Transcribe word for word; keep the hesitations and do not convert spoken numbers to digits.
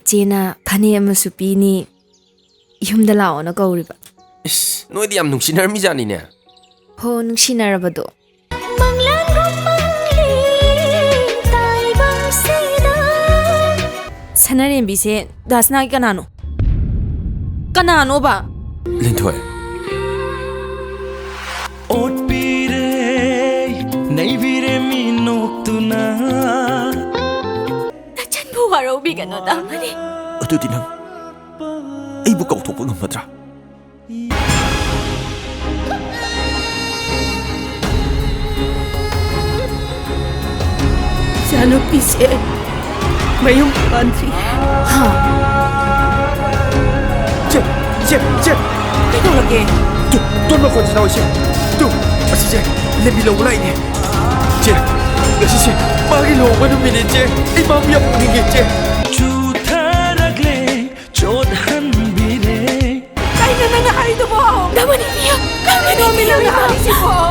ꯆꯦꯅ ꯐꯅꯦꯛ ꯑꯃꯁꯨ ꯄꯤꯅꯤ, ꯌꯨꯝꯗ ꯂꯥꯛꯑꯣꯅ ꯀꯧꯔꯤꯕ꯫ ꯏꯁ, ꯅꯣꯏꯗꯤ ꯌꯥꯝ ꯅꯨꯡꯁꯤꯅꯔꯝꯃꯤꯖꯥꯠꯅꯤꯅꯦ꯫ ꯍꯣ, ꯅꯨꯡꯁꯤꯅꯔꯕꯗꯣ꯫ ꯁꯅꯥꯔꯦꯝꯕꯤꯁꯦ ꯗꯥꯁꯅꯥꯒꯤ ꯀꯅꯥꯅꯣ? ꯀꯅꯥꯅꯣꯕ? ꯂꯤꯟꯊꯣꯏ꯫ ꯑꯣꯠꯄꯤꯔꯦ, ꯅꯩꯕꯤꯔꯦ ꯃꯤ ꯅꯣꯛꯇꯨꯅ꯫ ꯅꯆꯟꯕꯨ ꯋꯥꯔꯧꯕꯤꯒꯅꯨ, ꯗꯥꯃꯅꯤ꯫ ꯑꯗꯨꯗꯤ ꯅꯪ ꯑꯩꯕꯨ ꯀꯥꯎꯊꯣꯛꯄ ꯉꯝꯃꯗ꯭ꯔꯥ? ꯏꯆꯥꯅꯨꯄꯤꯁꯦ ꯃꯌꯨꯝ ꯄꯥꯟꯗ꯭ꯔꯤ꯫ ꯍꯥ? ꯆꯦ, ꯆꯦ, ꯆꯦ꯫ ꯀꯩꯗꯧꯔꯒꯦ? ꯇꯨ, ꯇꯨ ꯃꯈꯣꯟꯁꯤ ꯇꯥꯎ, ꯏꯆꯦ꯫ ꯇꯨ, ꯑꯁꯤꯁꯦ ꯂꯦꯝꯕꯤ ꯂꯧꯕ ꯂꯥꯛꯏꯅꯦ꯫ ꯆꯦ, ꯉꯁꯤꯁꯦ ꯃꯥꯒꯤ ꯂꯨꯍꯣꯡꯕ ꯅꯨꯃꯤꯠꯅꯦ, ꯆꯦ꯫ ꯑꯩ ꯃꯥꯕꯨ ꯌꯥꯝ ꯎꯅꯤꯡꯉꯦ, ꯆꯦ꯫ ꯆꯨꯊꯔꯛꯂꯦ, ꯆꯣꯠꯍꯟꯕꯤꯔꯦ꯫ ꯀꯩꯅꯣ ꯅꯪꯅ ꯍꯥꯏꯔꯤꯗꯨꯕꯣ? ꯗꯥꯃꯅꯤ, ꯄꯤꯌꯨ꯫ ꯀꯩꯅꯣ ꯅꯪꯅ ꯍꯥꯏꯔꯤꯁꯤꯕꯣ?